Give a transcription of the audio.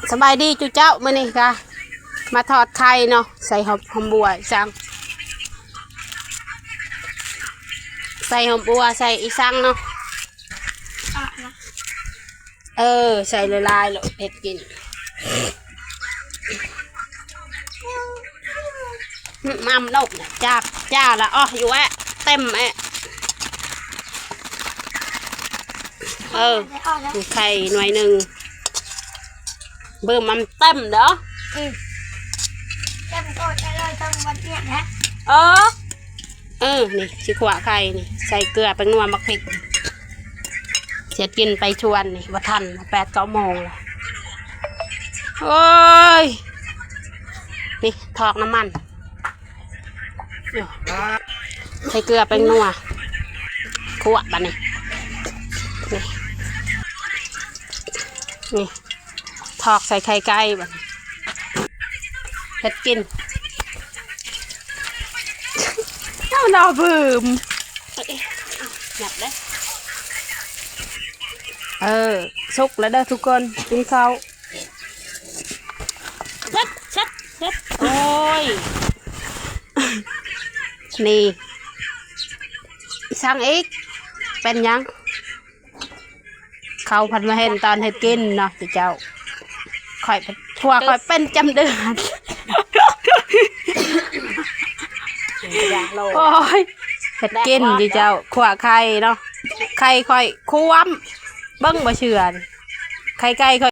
ສະບາຍດີຈຸເຈົ້າ ມື້ນີ້ກະມາທອດໄຂ່ເນາະ ໃສ່ຫອມ ຫອມບົວອີສັງ ໃສ່ຫອມບົວ ໃສ່ອີສັງເນາະ. ເອີ ໃສ່ຫຼາຍໆໂລດ ເຮັດກິນ. ອືມ ມານກ ຈາບ ຈາລະ ອໍ ຢູ່ແອະ ເຕັມແອະ. ເອີ ໄຂ່ໜ່ວຍໜຶ່ງ ບຶ້ມມັນເຕັມເດີ້. ອືມ ເຕັມໂຕດໄດ້ເລີຍ ເທິງວັນເນຍນະ. ເອີ ເອີ ນີ້ຊິຂົ້ວໄຂ່ນີ້ ໃສ່ເກືອ ແປ້ງນົວ ໝາກພິກ ເຮັດກິນໄປຊວນນີ້ ບໍ່ທັນ ແປດເກົ້າໂມງແລ້ວ. ໂອ້ຍ ນີ້ ຖອກນ້ຳມັນ ໃສ່ເກືອ ແປ້ງນົວ ຂົ້ວບາດນີ້ ນີ້ ນີ້ ຖອກໃສ່ໄຂ່ໄກ່ບາດນີ້ ເຮັດກິນ. ເອົາໜໍ່ບຶ້ມ ຫຍັບເດ້. ເອີ ສຸກແລ້ວເດີ້ທຸກຄົນ ກິນເຂົ້າ. ເຊັດ ເຊັດ ເຊັດ ໂອ້ຍ ນີ້ ສັ່ງອີກ ເປັນຫຍັງ? ເຂົາພັດມາເຫັນຕອນເຮັດກິນເນາະ ເຈົ້າ ຂ້ອຍ ຜົວຂ້ອຍເປັນຈຳເດືອນ. ໂອ້ຍ ເຮັດກິນ ເຈົ້າ ຂົ້ວໄຂ່ເນາະ ໄຂ່ຂ້ອຍຄວ່ຳ ເບິ່ງບໍ່ເຊື່ອ ໄຂ່ໄກ່